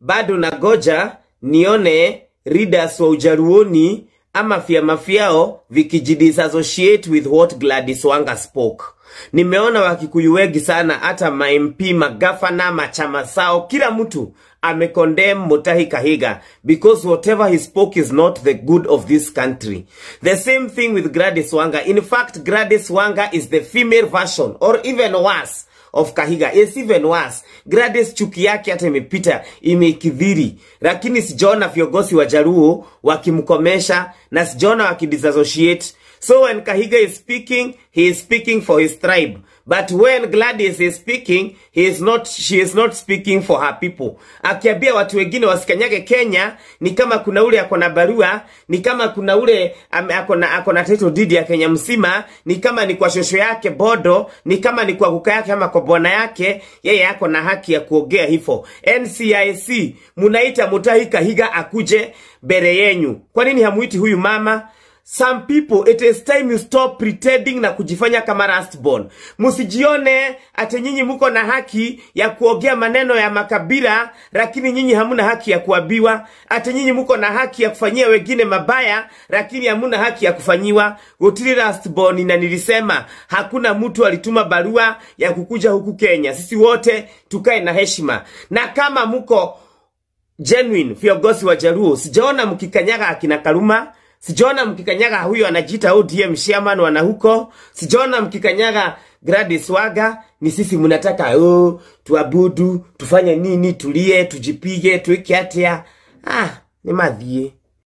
Bado nagoja nione leaders wa Ujaluoni ama vyama vyao vikijidisassociate with what Gladys Wanga spoke. Nimeona Wakikuyu wengi sana, hata ma MP, magavana, machama zao, kila mtu amecondemn Mutahi Kahiga because whatever he spoke is not the good of this country. The same thing with Gladys Wanga. In fact, Gladys Wanga is the female version, or even worse, of Kahiga. It's even worse. Gladys chuki yake hata imepita, imekithiri. Lakini sijaona viongozi wa Jaluo wakimkomesha na sijaona wakidisassociate. So when Kahiga is speaking, he is speaking for his tribe. But when Gladys is speaking, he is not, she is not speaking for her people. Akiambia watu wengine wasikanyage Kenya, ni kama kuna ule ako na barua, ni kama kuna ule ako na title deed ya Kenya mzima, ni kama ni kwa shosho yake bodo, ni kama ni kwa kuka yake ama kwa bwana yake, yeye ako na haki ya kuongea hivyo. NCIC, munaita Mutahi Kahiga akuje mbele yenyu. Kwa nini hamuiti huyu mama? Some people, it is time you stop pretending na kujifanya kama last born. Msijione ati nyinyi muko na haki ya kuongea maneno ya makabila, lakini nyinyi hamuna haki ya kuambiwa. Ati nyinyi muko na haki ya kufanyia wengine mabaya, lakini hamuna haki ya kufanyiwa. Gutiri last born, na nilisema hakuna mtu alituma barua ya kukuja huku Kenya. Sisi wote tukae na heshima. Na kama muko genuine viongozi wa Jaluo, sijaona mkikanyaga akina Kaluma, sijaona mkikanyaga huyo anajiita ODM chairman wana huko, sijaona mkikanyaga Gladys Wanga. Ni sisi mnataka, oh, tuabudu, tufanye nini, tulie, tujipige, tuweke atia. Ah, ni madhie.